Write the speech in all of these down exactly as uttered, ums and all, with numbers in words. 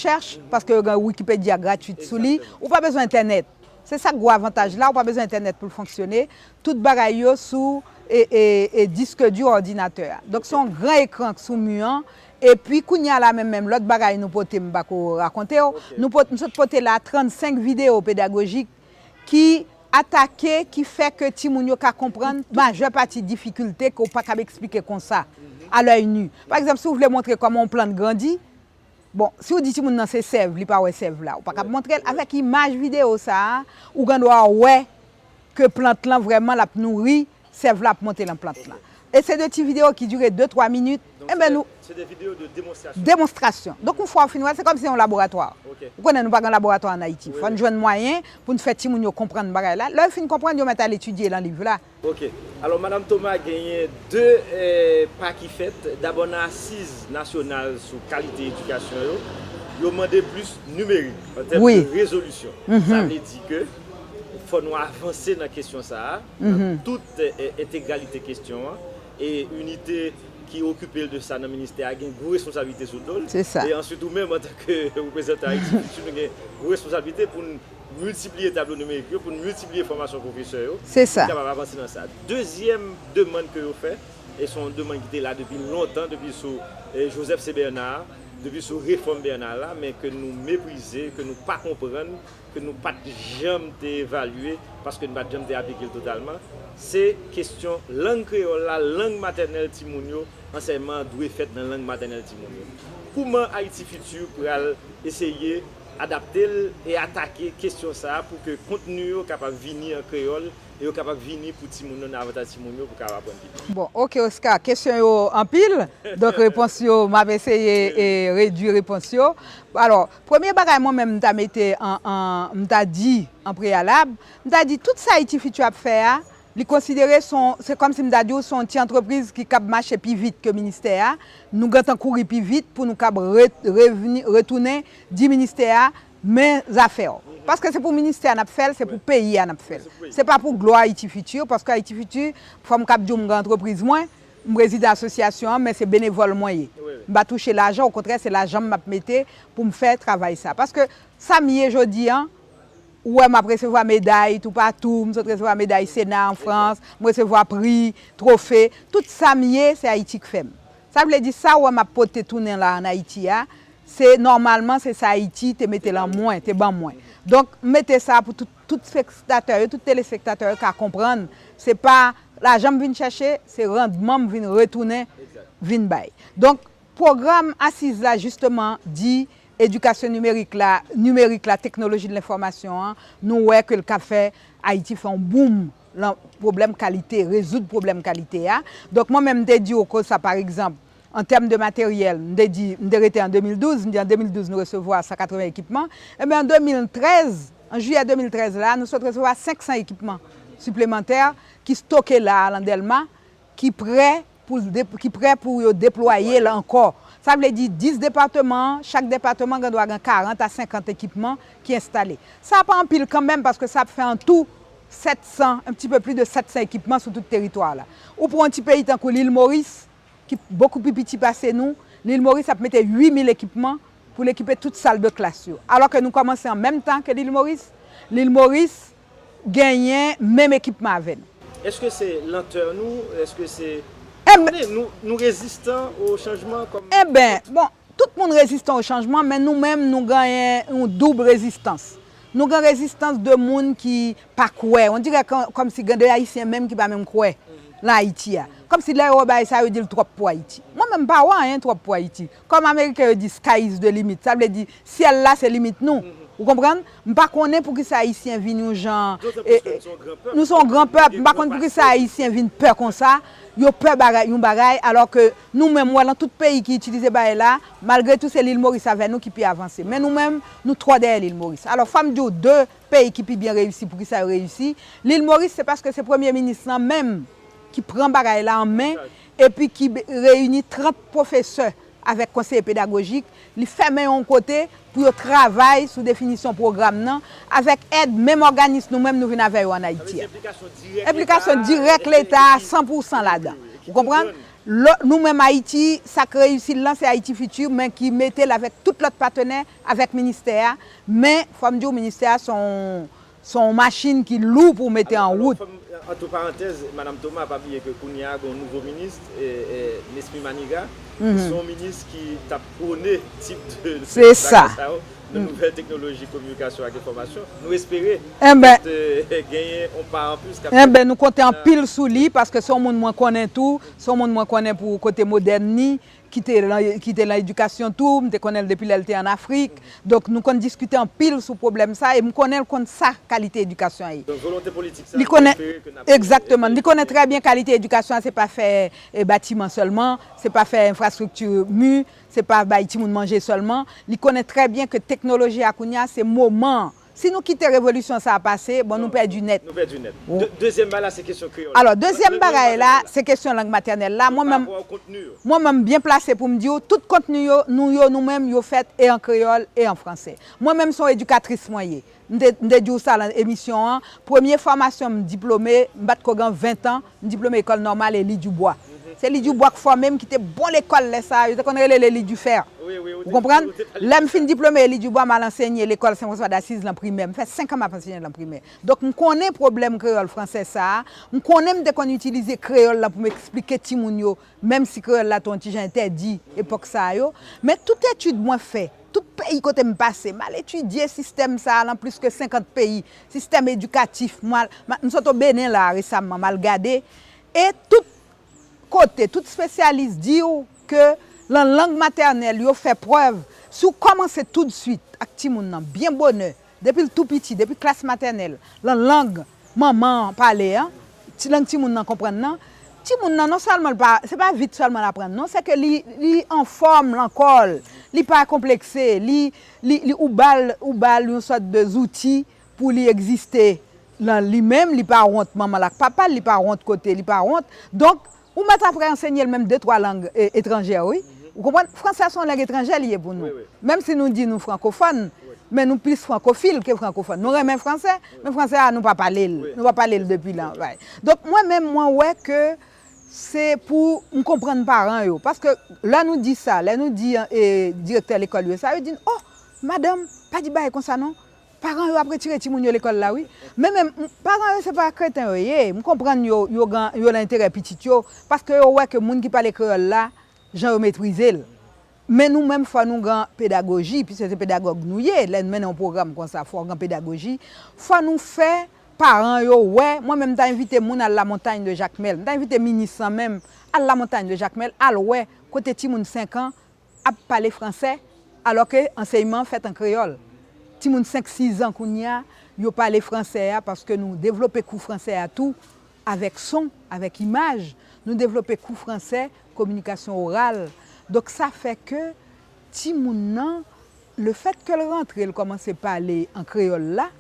rechèch, paske yo gen Wikipedia gratwit sou li. Ou pa bezwen entènèt. Se sa k gwo avantaj la, ou pa bezwen entènèt pou l fonksyone. Tout bagay yo sou e, e, e disk di òdinatè a. Donk, se yon gran ekran k sou mi an. Epi, kounye a la menm, menm lòt bagay nou pote, m pa ko rakonte w. Nou pot, m sot pote la trannsenk videyo pedagojik ki atake, ki fè ke timoun yo ka konprann majè pati difikilte ke w pa kab eksplike konsa, a lèy ni. Pa egzanp, si w vle montre kòman yon plant grandi, bon, si w di timoun nan se sèv, li pa wè sèv la, ou pa kab montre l. Avèk imaj videyo sa a, ou gen dwa wè ke plant lan vrèman l ap nouri sèv la ap monte nan plant lan. E se de ti videyo ki dire de, twa minit. Enben, nou. Se de videyo de demonstrasyon. Demonstrasyon. Donk, yon fwa w fin wè l, se kòmsi se yon laboratwa. Ou konnen nou pa gen laboratwa ann Ayiti. Fò n jwenn mwayen pou n fè timoun yo konprann bagay la. Lè yo fin konprann, yo mèt al etidye nan liv la. Ok. Alò, Madanm Thomas, genyen de, eh, pa ki fèt. Dabò, nan asiz nasyonal sou kalite edikasyon yo, yo mande plis nimerik an tèm de rezolisyon. Sa vle di ke fò nou avanse nan kesyon sa a, nan tout, eh, entegralite kesyon an. E inite ki okipe l de sa nan ministè a gen gwo responsablite sou do l. Se sa. E answit, ou menm, antanke reprezantan Ayiti Future, nou gen gwo responsablite pou n miltipliye tablo nimerik yo, pou n miltipliye fòmasyon pwofesè yo, pou n kapab avanse nan sa. Dezyèm demann ke yo fè, e se yon demann ki te la depi lontan, depi sou, eh, Joseph C. Bernard, depi sou refòm Bernard la, men ke nou meprize, ke nou pa konprann, ke nou pa t janm te evalye, paske nou pa t janm te aplike l totalman, se kesyon lang kreyòl la, lang matènèl timoun yo, ansèyman an dwe fèt nan lang matènèl timoun yo. Kouman Ayiti Future pral eseye adapte l e atake kesyon sa a pou ke kontni yo kapab vini an kreyòl e yo kapab vini pou timoun yo, nan avantaj timoun yo, pou kapab aprann pi byen? Bon, ok, Oscar, kesyon yo anpil, donk repons yo, m ap eseye, e, redui repons yo. Alò, premye bagay mwen menm m ta mete an, an, m ta di an preyalab, m ta di tout sa Ayiti Future ap fè a, li konsidere se yon, se kòmsi m ta di w se yon ti antrepriz ki kab mache pi vit ke ministè a. Nou gentan kouri pi vit pou nou kab re-, revni, retounen di ministè a, men zafè w. Paske se pou ministè a n ap fè l, se pou peyi a n ap fè l. Se pa pou glwa Ayiti Future, paske Ayiti Future, fò m kab di w m gen antrepriz mwen, m prezidan asosyasyon an, men se benevòl mwen ye. M pa touche lajan, okontrè, se lajan m m ap mete pou m fè travay sa. Paske sa m ye jodi an, ou wè m ap resevwa meday toupatou, m sot resevwa meday Sena an Frans, m resevwa pri, twofe, tout sa m ye, se Ayiti k fè m. Sa vle di sa w wè m ap pote tounen la ann Ayiti a, se nòmalman se sa Ayiti te mete lan mwen, te ban mwen. Donk, m mete sa pou tout, tout spektatè yo, tout telespektatè yo ka konprann, se pa lajan m vin chèche, se randman m vin retounen, vin bay. Donk, pwogram asiz la, jisteman, di edikasyon nimerik la, nimerik la, teknoloji de lenfòmasyon an, nou wè ke l ka fè Ayiti fè yon boom lan pwoblèm kalite, rezoud pwoblèm kalite a. Donk, mwen menm, m te di w konsa, pa egzanp, an tèm de materyèl, m te di, m te rete an de mil douz, m di an de mil douz, nou resevwa san katreven ekipman. Enben, an de mil trèz, an jiyè de mil trèz la, nou sot resevwa senk san ekipman siplemantè ki stoke la a, lan Dèlma, ki prè pou l de-, ki prè pou yo deplwaye l ankò. Sa vle di dis depatman, chak depatman gen dwa gen karant a senkant ekipman ki enstale. Sa pa anpil kanmenm, paske sa ap fè an tou sèt san, un petit peu plus de sèt san ekipman sou tout teritwa la. Ou pran yon ti peyi tankou Lil Moris, ki bokou pi piti pase nou, Lil Moris ap mete uit mil ekipman pou l ekipe tout sal de klas yo. Alò ke nou kòmanse an menm tan ke Lil Moris, Lil Moris genyen menm ekipman avè nou. Èske se lantè nou? Èske se, enben, nou, nou rezistan o chanjman kòm... Enben, bon, tout moun rezistan o chanjman, men nou menm, nou genyen yon doub rezistans. Nou gen rezistans de moun ki pa kwè. On dirè kò-, kòmsi gen de Ayisyen menm ki pa menm kwè lan Ayiti a. Kòmsi lè yo wè bagay sa, yo di l twòp pou Ayiti. Mwen menm, m pa wè anyen twòp pou Ayiti. Kòm Ameriken yo di, sky is the limit. Sa vle di, syèl la se limit nou. Ou konprann? M pa konnen poukisa Ayisyen vin yon jan, e, e, nou se yon gran pèp. M pa konn poukisa Ayisyen vin pè konsa. Yo pè bagay, yon bagay, alò ke nou menm, wè, lan tout peyi ki itilize bagay la, malgre tou, se Lil Moris avè nou ki pi avanse. Men nou menm, nou twò dèyè Lil Moris. Alò, fò m di w de peyi ki pi byen reyisi, poukisa yo reyisi. Lil Moris, se paske se premye minis lan menm ki pran bagay la an men, epi ki be-, reyini trant pwofesè avèk konseye pedagojik, li fèmen yo yon kote pou yo travay sou definisyon pwogram nan, avèk èd menm òganis nou menm nou vin avè yo ann Ayiti a. Enplikasyon dirèk Leta a san pou san ladan. Ou konprann? Nou menm Ayiti, sa k reyisi l lan, se Haïti Futur, men ki mete l avèk tout lòt patnè, avèk ministè a. Men, fò m di w, ministè a se yon, se yon machin ki lou pou w mete an wout. Antre parantèz, Madam Thomas, pa bliye ke kounye a, gen yon nouvo minis, Nesmy Manigat, ki se yon minis ki t ap pwone tip de bagay sa yo. Nan nouvèl teknoloji kominikasyon ak enfòmasyon, nou espere genyen yon pa anplis k ap fèt. Enben, nou konte anpil sou li, paske se yon moun mwen konnen tou, se yon moun mwen konnen pou kote modèn li, ki te nan, ki te nan edikasyon tou, m te konnen l depi lè l te ann Afrik. Donk, nou konn diskite anpil sou pwoblèm sa, e m konnen l konn sa kalite edikasyon an ye. Li konnen, egzakteman, li konnen trè byen kalite edikasyon an, se pa fè batiman sèlman, se pa fè enfrastrikti mi, se pa bay timoun manje sèlman. Li konnen trè byen ke teknoloji a kounye a, se moman an. Si nou kite revolisyon sa a pase, bon, nou pèdi nèt. Nou pèdi nèt. Dezyèm bagay la, se kesyon kreyòl la. Alò, dezyèm bagay la, se kesyon lang matènèl la. Mwen menm, mwen menm, m byen plase pou m di w, tout kontni yo, nou yo, nou menm, yo fèt e an kreyòl e an fransè. Mwen menm, se yon edikatris mwen ye. M te, m te di w sa nan emisyon an. Premye fòmasyon m diplome, m pa t ko gen ven tan, m diplome lekòl nòmal Elie Dubois. Se Elie Dubois k fòme m, ki te bon lekòl lè sa a. Yo te konn rele l Elie Dufer. Ou konprann? Lè m fin diplome Elie Dubois, m al ansenye lekòl Sen Franswa Dasiz lan primè. M fè senk an m ap ansenye lan primè. Donk, m konnen pwoblèm kreyòl fransè sa a. M konnen m te konn itilize kreyòl lan pou m eksplike timoun yo, menm si kreyòl la te yon ti jan entèdi epòk sa a yo. Men tout etid mwen fè, tout peyi kote m pase, m al etidye sistèm sa a lan plis ke senkant peyi, sistèm edikatif. Mwen al, m sot o Benen la resamman, m al gade. E tout kote, tout espesyalis di w ke lan lang matènèl, yo fè prèv, si w kòmanse toudswit ak timoun nan, byen bonè, depi l tou piti, depi klas matènèl, lan lang manman an pale an, ti lang timoun nan konprann nan, timoun nan non sèlman l pa, se pa vit sèlman l aprann non, se ke li, li anfòm lan kò l, li pa konplekse, li, li, li ou ba l, ou ba l yon sòt de zouti pou li egziste lan li menm, li pa wont manman l ak papa l, li pa wont kote, li pa wont. Donk, ou mèt apre ansenye l menm de twa lang etranjè, wi. Ou konprann? Fransè se yon lang etranjè li ye pou nou. Menm si nou di nou frankofòn, men nou plis frankofil ke frankofòn. Nou renmen fransè, men fransè a nou pa pale l. Nou pa pale l depi lan. Donk, mwen menm, mwen wè ke se pou m konprann paran yo. Paske lè nou di sa, lè nou di direktè lekòl yo sa, yo di n, oh, madanm, pa di bagay konsa non. Paran yo ap retire timoun yo lekòl la, wi. Men menm, paran yo se pa kreten yo ye. M konprann yo, yo gen, yo nan enterè pitit yo, paske yo wè ke moun ki pale kreyòl la, jan yo metrize l. Men nou menm, fò nou gen pedagoji, piske se pedagòg nou ye, lè n mennen yon pwogram konsa, fò gen pedagoji. Fò nou fè paran yo wè, mwen menm, m ta envite moun al Lamontagne de Jacmel, m ta envite minis lan menm al Lamontagne de Jacmel, al wè kote timoun senk an ap pale fransè, alòske ansèyman an fèt an kreyòl. Timoun senk, sis an kounye a, yo pale fransè a paske nou devlope kou fransè a tou avèk son, avèk imaj. Nou devlope kou fransè, kominikasyon oral. Donk, sa fè ke timoun nan, lefèt ke l rantre, l kòmanse pale an kreyòl la,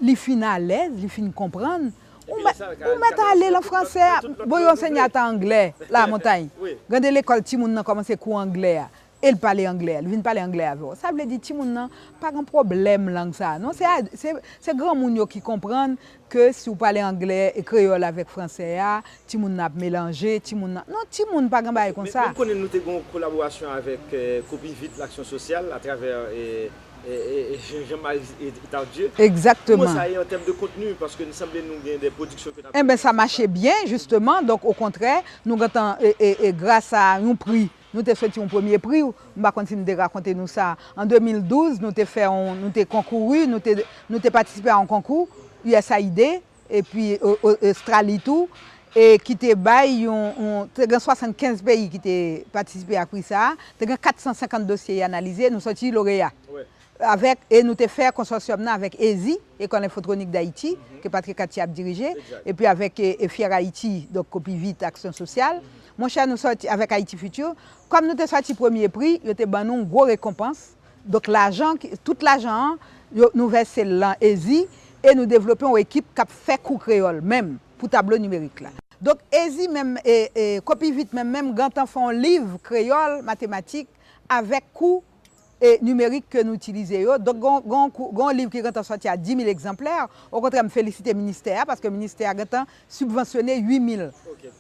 li fin alèz, li fin konprann, ou mèt, ou mèt ale lan fransè a. Bon, yo ansenye ata anglè, Lamontagne. Gen de lekòl timoun nan kòmanse kou anglè a, e l pale anglè a, li vin pale anglè avè w. Sa vle di timoun nan pa gen pwoblèm lang sa a. Non, se, se, se granmoun yo ki konprann ke si w pale anglè e kreyòl avèk fransè a, timoun nan ap melanje, timoun nan, non, timoun pa gen bagay konsa. Men, men m konnen nou te gen yon kolaborasyon avèk, eh, Kopivit Laksyon Sosyal atravè, eh, eh, eh, Jean, Jean-Marie, eh, Tardieu. Egzakteman. Kòman sa ye an tèm de kontni? Paske n sanble nou gen de pwodiksyon ke n ap fè. Enben, sa mache byen, jisteman. Donk, okontrè, nou gentan, e, e, e, gras a yon pri, nou te soti yon premye pri, m pa konn si m te rakonte nou sa. An de mil douz, nou te fè yon, nou te konkouri, nou te, nou te patisipe a yon konkou, U S A I D, epi, o, o, Ostrali tou, e ki te bay yon, yon, te gen swasannkenz peyi ki te patisipe a pri sa a, te gen kat san senkant dosye y analize, nou soti loreya. Avèk, e nou te fè konsòsyòm nan avèk EZI, École Infotronnique d'Haïti, ke Patrick Attiah ap dirije, epi avèk, e, e Fière Haïti, donk Kopivit Aksyon Sosyal. Monchè, nou sòti avèk Haïti Futur. Kòm nou te sòti premye pri, yo te ban nou yon gwo rekonpans. Donk, lajan, ki, tout lajan an, yo, nou vèse l lan EZI, e nou devlope yon ekip k ap fè kou kreyòl menm pou tablo nimerik la. Donk, EZI menm, e, e, Kopivit menm, menm, gentan fè yon liv kreyòl, matematik, avèk kou e nimerik ke nou itilize yo. Donk, gon, gon, kou- gon liv ki gentan sòti a dis mil egzanplè. Okontrè, m felisite ministè a, paske ministè a gentan sibvansyone uit mil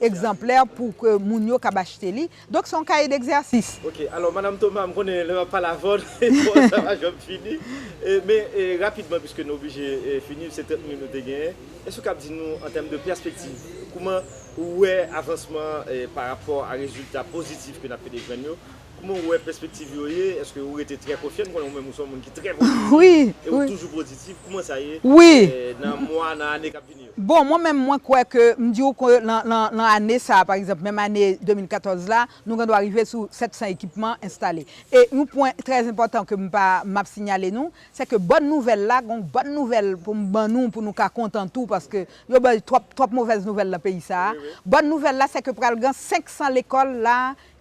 egzanplè pou ke moun yo kab achte li. Donk, se yon kaye degzèsis. Ok, alò, Madam Thomas, m konnen lè m ap pale avè w, sa pa janm fini. E, men, e, rapidman, piske nou oblije e, fini, se trant minit nou te genyen, èske w kab di nou, an tèm de pèspektiv, kouman ou wè avansman e, pa rapò a rezilta pozitif ke n ap fè de jwenn yo? Kouman ou wè pèspektiv yo ye? Èske ou rete trè konfyan? M konnen ou menm ou se yon moun ki trè pozitif. Wi, e ou wi. Toujou pozitif. Kouman sa ye Wi. E, nan mwa, nan ane k ap vini yo? Bon, mwen menm, mwen kwè ke, m di w ke nan, nan, nan ane sa a, pa egzanp, menm ane de mil katòz la, nou gen dwa rive sou sèt san ekipman enstale. E yon pwen trè enpòtan ke m pa, m ap sinyale nou, se ke bòn nouvèl la, gon bòn nouvèl pou m ban nou, pou nou ka kontan tou, paske yo bay twòp, twòp movèz nouvèl nan peyi sa a. Wi, wi. Bòn nouvèl la, se ke pral gen senk san lekòl la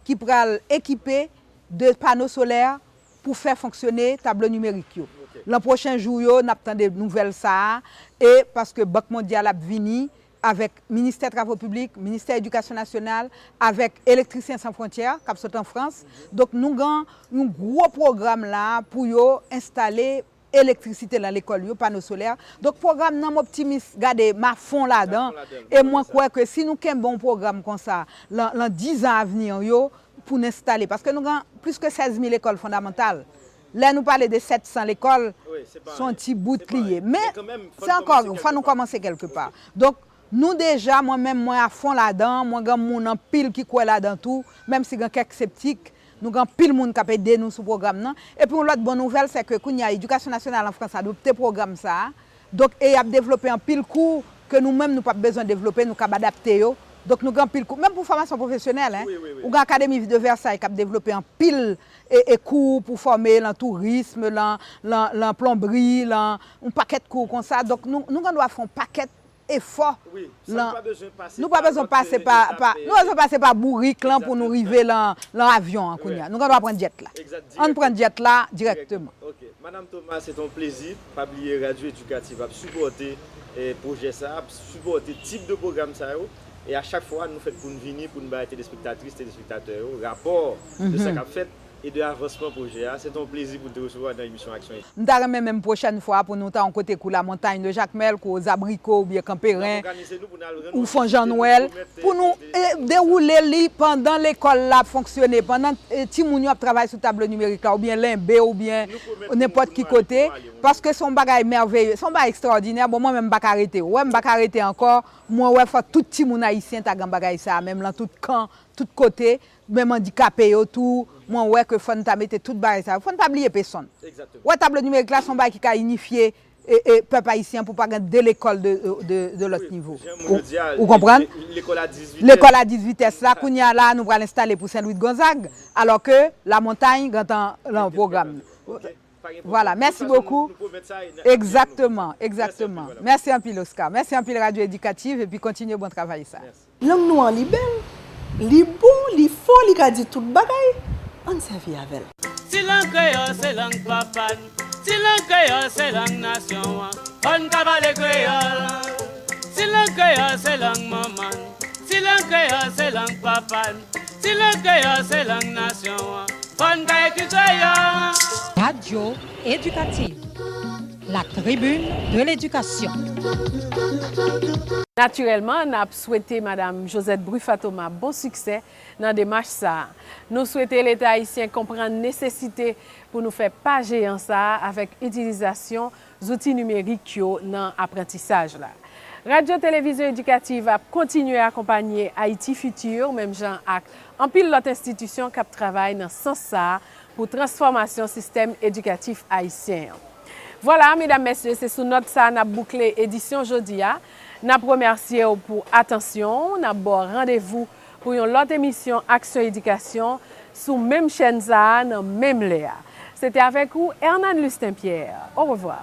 ki pral ekipe de pano solè pou fè fonksyone tablo nimerik yo. Ok. Lan pwochen jou yo, n ap tande nouvèl sa a, e paske Bank Mondyal ap vini avèk Ministè Travo Piblik, Ministè Edikasyon Nasyonal, avèk Elektrisyen San Fwontyè, k ap sot an Frans. Donk, nou gen yon gwo pwogram la pou yo enstale elektrisite lan lekòl yo, pano solè. Donk, pwogram nan, m optimis, gade, m afon ladan. Afon ladan, e mwen kwè ke si nou kenbe yon pwogram konsa, lan, lan diz an avni yo, pou n enstale, paske nou gen plis ke sèz mil lekòl fondamantal. Lè nou pale de sèt san lekòl, Wi, se pa se yon ti bout se pa li ye. Men, men kanmenm, fò se n ankò, kòmanse fò kèlke nou pa. Kòmanse kèlke pa. Donk, nou deja, mwen menm, mwen afon ladan, mwen gen moun anpil ki kwè ladan tou, menm si gen kèk septik, nou gen anpil moun k ap ede nou sou pwogram nan. Epi yon lòt bon nouvèl, se ke kounye a, Edikasyon Nasyonal an Frans adopte pwogram sa a. Donk, e y ap devlope anpil kou ke nou menm nou p ap bezwen devlope, nou kab adapte yo. Donk, nou gen anpil kou, menm pou fòmasyon pwofesyonèl, en. Wi, wi, wi. Ou gen Akademi de Versailles k ap devlope anpil e, e kou pou fòme lan tourism, lan, lan, lan plonbri, lan yon pakèt kou konsa. Donk, nou, nou gen dwa fè yon pakèt efò. Wi, sa lan, nou pa bezwen pase nou pa pa bezwen lòt, pase e, pa, etap, pa, e, nou pa bezwen pase pa bourik lan pou nou egzakteman. Rive lan, lan avyon an kounye a. Wi. Nou gen dwa pran djèt la. Egzak, ann pran djèt la dirèkteman. Dirèkteman. Ok. Madam Thomas, se te yon plezi. Pa bliye Radyo Edikativ ap sipòte, eh, pwojè sa a, ap sipòte tip de pwogram sa yo. E a chak fwa, nou fèt pou n vini, pou n bay telespektatris, telespektatè yo, rapò de sa k ap fèt e de avansman pwojè a. Se te yon plezi pou n te resevwa w nan emisyon Aksyon. M ta renmen menm pwochèn fwa pou nou ta yon kote kou Lamontany de Jakmèl, kou Zabriko oubyen Kanperen, ou Fon Jan Nwèl, pou nou, eh, dewoule li pandan lekòl la ap fonksyone, pandan, eh, timoun yo ap travay sou tablo nimerik la, oubyen Lenbe, oubyen nenpòt ki kote, paske se yon bagay mèveye, se yon bagay ekstraòdinè. Bon, mwen menm, m pa ka rete. Ou wè, m pa ka rete ankò. Mwen wè fò tout timoun ayisyen ta gen bagay sa a, menm lan tout kan, tout kote, menm andikape yo tou. Mwen wè ke fò n ta mete tout bagay sa yo. Fò n pa bliye pèsonn. Egzakteman. Wè, tablo nimerik la, se yon bagay ki ka inifye e, e, pèp ayisyen pou pa gen de lekòl de, de, de lòt nivo. Wi, jan moun yo di a, ou konprann? Lekòl a dis vitès. Lekòl a dis vitès la, kounye a la, nou pral enstale pou Sen Lwi Gonzag, alò ke Lamontany gentan lan pwogram nan. Ok, pa gen pwoblèm. Vwala, mèsi bokou. De tout fason, nou, nou pwomèt sa e n ap, n ap egzakteman, egzakteman. Mèsi anpil, Oscar. Mèsi anpil, Radyo Edikativ, epi kontinye bon travay sa. Mèsi. Lang nou an, li bèl, li bon, li fò, li ka di tout bagay. Ann sèvi avè l. Si lang kreyòl se lang papa n, si lang kreyòl se lang nasyon an, fò n ka pale kreyòl. Si lang kreyòl se lang manman n, si lang kreyòl se lang papa n, si lang kreyòl se lang nasyon an, fò n ka ekri kreyòl. Radio éducative, la tribune de l'éducation. Natirèlman, n ap swete Madam Josette Brufat Thomas bon siksè nan demach sa a. Nou swete Leta ayisyen konprann nesesite pou nou fè pa jeyan sa a avèk itilizasyon zouti nimerik yo nan aprantisaj la. Radyo Televizyon Edikativ ap kontinye akonpanye Haïti Futur, menm jan ak anpil lòt enstitisyon k ap travay nan sans sa a pou transfòmasyon sistèm edikatif ayisyen an. Vwala, medam, mesye, se sou nòt sa a n ap boukle edisyon jodi a. N ap remèsye w pou atansyon w, n ap ba w randevou pou yon lòt emisyon Aksyon Edikasyon sou menm chèn sa a nan menm lè a. Se te avèk ou, Hernande Lustin Pierre. Orevwa.